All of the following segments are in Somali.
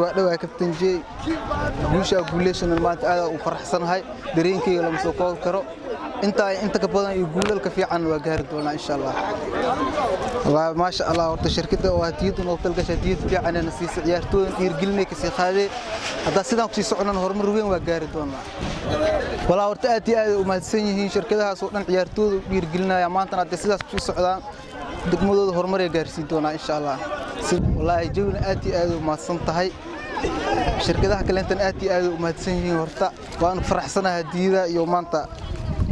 Waa dhawaa, Kabtan Jey. Guushaa guuleysana maanta aad u faraxsanahay. Dareenkayga lama soo koobi karo. Intaa inta ka badan iyo guulalka fiican waa gaari doonaa, insha Allah. Wallaahi, maasha Allah. Horta shirkadda oo hadiyadda noo talgashay, hadiyad fiican siisa, ciyaartooydan dhiirgelinay kasii qaadee. Haddaa sidaan kusii soconana, horumar weyn waa gaari doonaa. Walaa, horta aad iyo aad u mahadsan yihiin shirkadahaas oo dhan ciyaartooyda u dhiirgelinaya. Maantana hadday sidaas kusii socdaan, degmadooda horumar ay gaarsiin doonaa, insha Allah. Wallaahi, jawina aad iyo aad u mahadsan tahay. Shirkadaha kaleentan aad iyo aad u mahadsan yihiin. Horta waan faraxsanahay hadiyada iyo maanta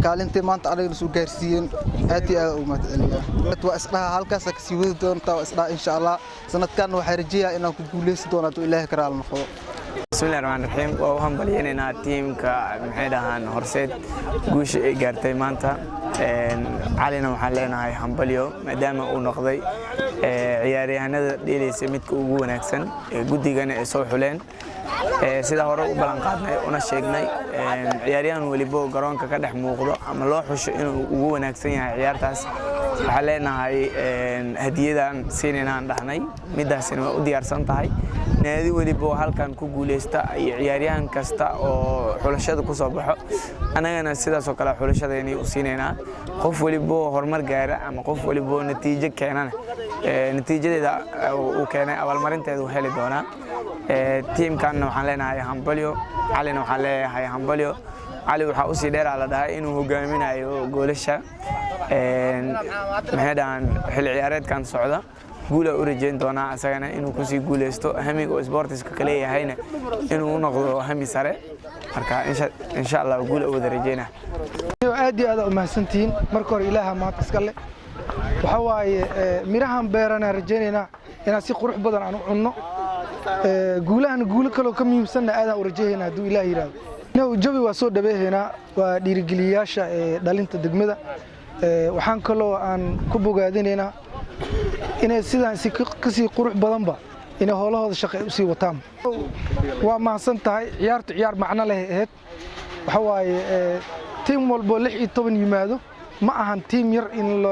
kaalintii maanta anagana soo gaarsiiyeen. Aad iyo aad u mahadceliyaa. Waa isdhaha halkaasa kasii wadi doontaa, waa isdhaha, insha Allah. Sanadkan waxaa rajeeyaa inaan ku guuleysi doono, hadduu Ilaahay karaal noqdo. Bismillahi raxmaan raxiim. Waa u hambalyaynaynaa tiimka, maxay dhahaan, Horseed, guusha ay gaartay maanta. Calina waxaan leenahay hambalyo, maadaama uu noqday ciyaaryahanada dheelaysa midka ugu wanaagsan ee guddigana ay soo xuleen. Sida hore u ballan qaadnay una sheegnay, ciyaaryahan welibo garoonka ka dhex muuqdo ama loo xusho inuu ugu wanaagsan yahay ciyaartaas, waxaan leenahay hadiyadan siinaynaan dhahnay. Midaasina waa u diyaarsan tahay. Naadi welibo halkan ku guuleysta iyo ciyaaryahan kasta oo xulashada ku soo baxo, annagana sidaasoo kale xulashadaynay u siinaynaa. Qof welibo horumar gaara ama qof welibo natiijo keenana, natiijadeeda uu keenay abaalmarinteeda uu heli doonaa. Tiimkanna waxaan leenahay hambalyo. Calina waxaan leeyahay hambalyo. Cali waxaa usii dheeraa la dhahay inuu hogaaminayo goolasha, maxay dhahaan, xilli ciyaareedkan socda. Guula u rajeyn doonaa asagana inuu kusii guuleysto. Hamiga oo sportiska ka leeyahayna inuu u noqdo hami sare. Marka insha Allah guula u wada rajeyna. Aad iyo aad u mahadsantihiin. Marka hore Ilaaha mahad iska leh. Waxaa waaye, mirahan beeranaan rajaynaynaa inaan si qurux badan aan u cunno. Guulahan guulo kaloo ka muhiimsanna aadaan u rajaynaa, hadduu Ilaah yidhaahdo. Jawi waa soo dhaweehaynaa, waa dhiirigeliyayaasha ee dhalinta degmada. Waxaan kaloo aan ku bogaadinaynaa inay sidaan si kasii qurux badanba inay howlahooda shaqo ay usii wataan. Waa mahadsan tahay. Ciyaartu ciyaar macno leh ahayd. Waxa waaye, tiim walbo 16 yimaado ma ahan tiim yar in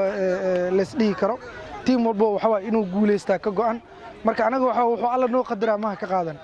laysdhihi karo. Tiim walbo waxa waaye inuu guulaystaa ka go'an. Marka anaga waxa wuxuu Alla noo qadaraa maha ka qaadan.